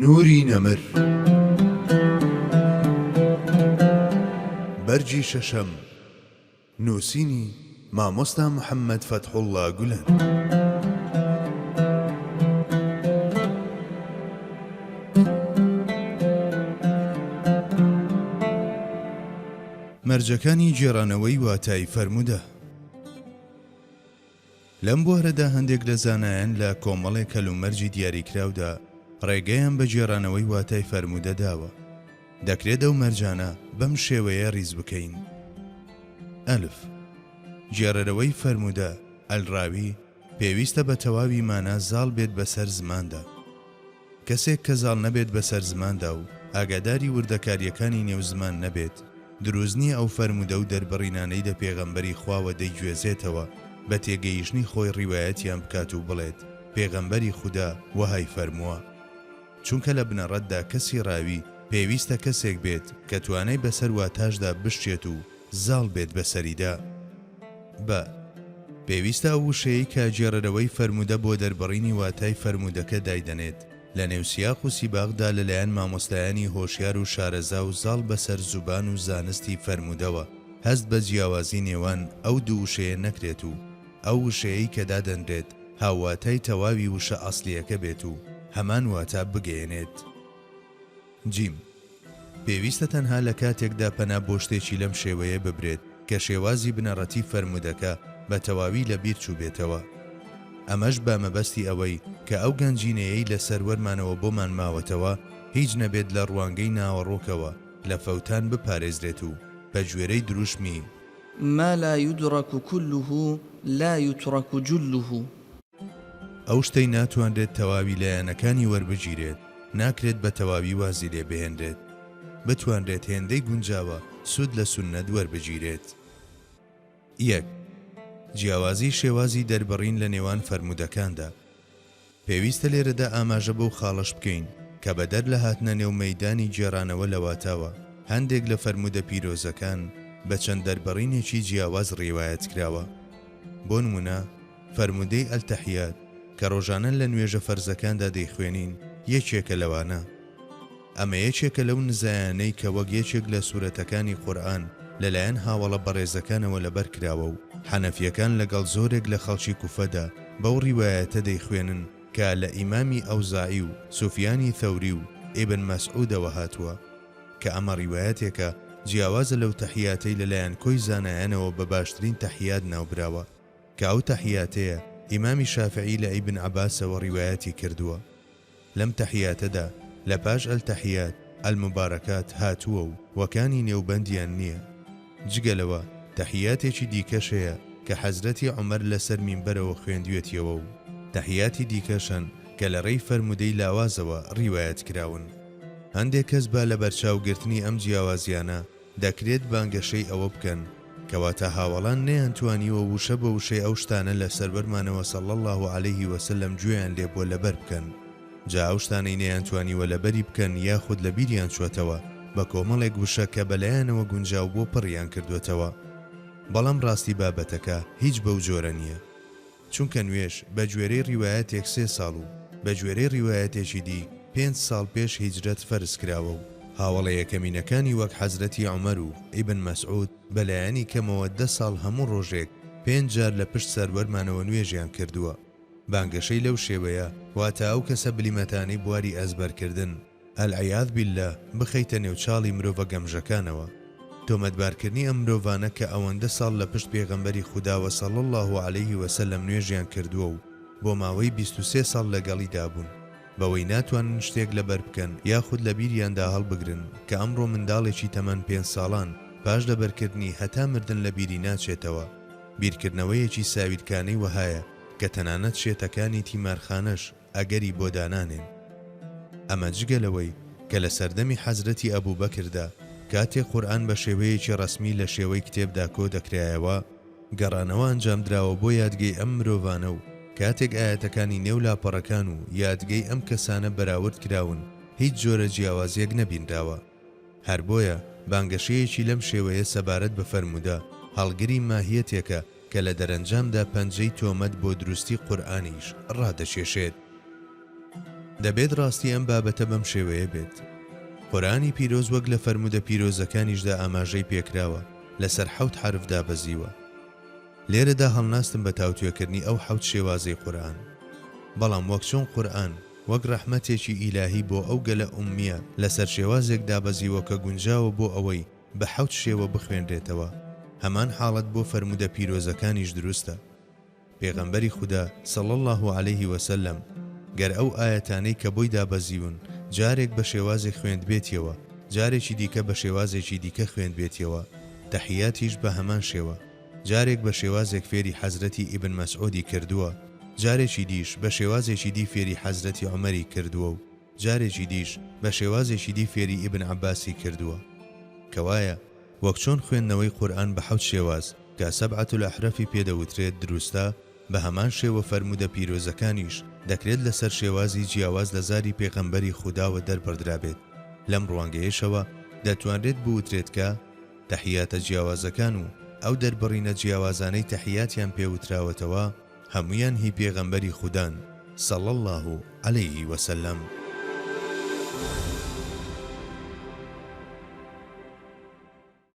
نوری نەمر. بەرگی شەشەم، نووسینی، مامۆستا محەممەد فەتحوڵڵا گولەن. مەرجەکانی گێڕانەوەی واتای فەرموودە. لەم بوارەدا هەندێک لە زانایان لە کۆمەڵێک هەلومەرجی دیاریکراودا ڕێگەیان بە گێڕانەوەی واتای فەرموودە داوە. دەکرێت ئەو مەرجانە بەم شێوەیە ڕیز بکەین. ئەلف. گێڕەرەوەی فەرموودە، الراوی، پێویستە بە تەواوی مانا زاڵ بێت بەسەر زماندا. کەسێک کە زاڵ نەبێت بەسەر زماندا و ئاگاداری وردەکارییەکانی نێو زمان نەبێت، دروست نییە ئەو فەرموودە و دەربڕینانەی لە پێغەمبەری خواوە دەیگوێزێتەوە بە تێگەیشتنی خۆی ڕیوایەتیان بکات و بڵێت پێغەمبەری خودا وەهای فەرمووە. چونکە لە بنەڕەتدا کەسی ڕاوی پێویستە کەسێک بێت کە توانای بەسەر واتاشدا بشکێت و زاڵ بێت بەسەریدا. بە. پێویستە ئەو وشەیەی کە گێڕەرەوەی فەرموودە بۆ دەربڕینی واتای فەرموودەکە دایدەنێت، لە نێو سیاق و سیباقدا لە لایەن مامۆستایانی هۆشیار و شارەزا و زاڵ بەسەر زوبان و زانستی فەرموودەوە هەست بە جیاوازی نێوان ئەو دوو وشەیە نەکرێت و ئەو وشەیەی کە دادەنرێت هاوواتای تەواوی وشە ئەسڵییەکە بێت و هەمان واتا بگەیەنێت. جیم. پێویستە تەنها لە کاتێکدا پەنا بۆ شتێکی لەم شێوەیە ببرێت کە شێوازی بنەڕەتی فەرموودەکە بە تەواوی لە بیر چووبێتەوە. ئەمەش بە مەبەستی ئەوەی کە ئەو گەنجینەیەی لە سەروەرمانەوە بۆمان ماوەتەوە هیچ نەبێت لە ڕوانگەی ناوەڕۆکەوە لە فەوتان بپارێزرێت و بە گوێرەی دروشمی، ما لا یدرک کله لا یترک جله. ئەو شتەی ناتوانرێت تەواوی لایەنەکانی وەربگیرێت، ناکرێت بە تەواوی وازی لێ بهێنرێت. بتوانرێت هێندەی گونجاوە سوود لە سوننەت وەربگیرێت. یەک. جیاوازی شێوازی دەربڕین لە نێوان فەرموودەکاندا. پێویستە لێرەدا ئاماژە بەو خاڵەش بکەین کە بەدەر لە هاتنە نێو مەیدانی گێڕانەوە لە واتاوە، هەندێک لە فەرموودە پیرۆزەکان بە چەند دەربڕینێکی جیاواز ڕیوایەت کراوە. بۆ نموونە فەرموودەی التحیات کە ڕۆژانە لە نوێژە فەرزەکاندا دەیخوێنین یەکێکە لەوانە. ئەمە یەکێکە لەو نزایانەی کە وەک یەکێک لە سورەتەکانی قورئان لەلایەن هاوەڵە بەڕێزەکانەوە لەبەر کراوە و حەنەفیەکان لەگەڵ زۆرێک لە خەڵکی کوفەدا بەو ڕیوایەتە دەیخوێنن کە لە ئیمامی ئەوزاعی و سوفیانی ثەوری و ئیبن مەسعودەوە هاتووە کە ئەمە ڕیوایەتێکە جیاوازە لەو تەحیاتەی لەلایەن کۆی زانایانەوە بە باشترین تەحیات ناوبراوە کە ئەو تەحیاتەیە ئیمامی شافعی لە ئیبن عەباسەوە ڕیوایەتی کردووە. لەم تەحیاتەدا لە پاش التحیات، المبارکات هاتووە و وەکانی نێوبەندیان نییە. جگە لەوە تەحیاتێکی دیکەش هەیە کە حەزرەتی عومەر لەسەر مینبەرەوە خوێندویەتیەوە و تەحیاتی دیکەش هەن کە لە ڕێی فەرموودەی لاوازەوە ڕیوایەت کراون. هەندێک کەس بە لەبەرچاو گرتنی ئەم جیاوازیانە دەکرێت بانگەشەی ئەوە بکەن کەواتە هاوەڵان نەیانتوانیوە وشە بە وشەی ئەو شتانە لە سەروەرمانەوە صلی اللە علیه وسلم گوێیان لێ بووە لەبەر بکەن جا ئەو شتانەی نەیانتوانیوە لەبەری بکەن یاخود لەبیریان چوەتەوە بە کۆمەڵێک وشە کە بەلایانەوە گونجاو بووە پڕیان کردوەتەوە بەڵام ڕاستی بابەتەکە هیچ بەو جۆرە نیە. چونکە نوێژ بە گوێرەی ڕیوایەتێک سێ ساڵ و بە گوێرەی ڕیوایەتێکی دی پێنج ساڵ پێش هیجرەت فەرز کراوە و هاوەڵە یەکەمینەکانی وەک حەزرەتی عومەر و ئیبن مەسعود بە لایەنی کەمەوە دە ساڵ هەموو ڕۆژێک پێنج جار لە پشت سەروەرمانەوە نوێژیان کردووە. بانگەشەی لەو شێوەیە واتە ئەو کەسە بلیمەتانەی بواری ئەزبەرکردن، العیاذ باللە، بخەیتە نێو چاڵی مرۆڤە گەمژەکانەوە. تۆمەتبارکردنی ئەم مرۆڤانە کە ئەوەندە ساڵ لە پشت پێغەمبەری خوداوە صلی اللە علیه وسلم نوێژیان کردووە و بۆ ماوەی 23 ساڵ لەگەڵیدا بوون بەوەی ناتوانن شتێک لەبەر بکەن یاخود لە بیریاندا هەڵبگرن کە ئەمڕۆ منداڵێکی تەمەن پێنج ساڵان پاش لەبەرکردنی هەتا مردن لە بیری ناچێتەوە بیرکردنەوەیەکی ساویلکانەی وەهایە کە تەنانەت شێتەکانی تیمارخانەش ئەگەری بۆ دانانێن. ئەمە جگە لەوەی کە لە سەردەمی حەزرەتی ئەبوبەکردا کاتێک قورئان بە شێوەیەکی ڕەسمی لە شێوەی کتێبدا کۆ دەکرایەوە، گەڕانەوە ئەنجامدراوە بۆ یادگەی ئەم مرۆڤانە و کاتێک ئایەتەکانی نێو لاپەڕەکان و یادگەی ئەم کەسانە بەراورد کراون هیچ جۆرە جیاوازیەک نەبینراوە. هەر بۆیە بانگەشەیەکی لەم شێوەیە سەبارەت بە فەرموودە هەڵگری ماهیەتێکە کە لە دەرەنجامدا پەنجەی تۆمەت بۆ دروستی قورئانیش ڕادەکێشێت. دەبێت ڕاستی ئەم بابەتە بەم شێوەیە بێت، قورئانی پیرۆز وەک لە فەرموودە پیرۆزەکانیشدا ئاماژەی پێکراوە لەسەر حەوت حەرف دابەزیوە. لێرەدا هەڵناستم بە تاوتوێکردنی ئەو حەوت شێوازەی قورئان. بەڵام وەک چۆن قورئان وەک ڕەحمەتێکی ئیلاهی بۆ ئەو گەلە ئوممیە لەسەر شێوازێک دابەزیوە کە گونجاوە بۆ ئەوەی بە حەوت شێوە بخوێنرێتەوە، هەمان حاڵەت بۆ فەرموودە پیرۆزەکانیش دروستە. پێغەمبەری خودا، صلی اللە علیه وسلم، گەر ئەو ئایەتانەی کە بۆی دابەزیون جارێک بە شێوازێک خوێندبێتیەوە، جارێکی دیکە بە شێوازێکی دیکە خوێندبێتیەوە، تەحیاتیش بە هەمان شێوە، جارێک بە شێوازێک فێری حەزرەتی ئیبن مەسعودی کردووە، جارێکی دیش بە شێوازێکی دی فێری حەزرەتی عومەری کردووە و جارێکی دیش بە شێوازێکی دی فێری ئیبن عەباسی کردووە. کەوایە وەک چۆن خوێندنەوەی قورئان بە حەوت شێواز کە سبعە الاحرف ی پێ دەوترێت دروستە، بە هەمان شێوە فەرموودە پیرۆزەکانیش دەکرێت لەسەر شێوازی جیاواز لە زاری پێغەمبەری خوداوە دەربڕدرابێت، لەم ڕوانگەیەشەوە دەتوانرێت بوترێت کە تەحیاتە جیاوازەکان و ئەو دەربڕینە جیاوازانەی تەحیاتیان پێ وتراوەتەوە هەموویان هی پێغەمبەری خودان، صلی اللە علیه وسلم.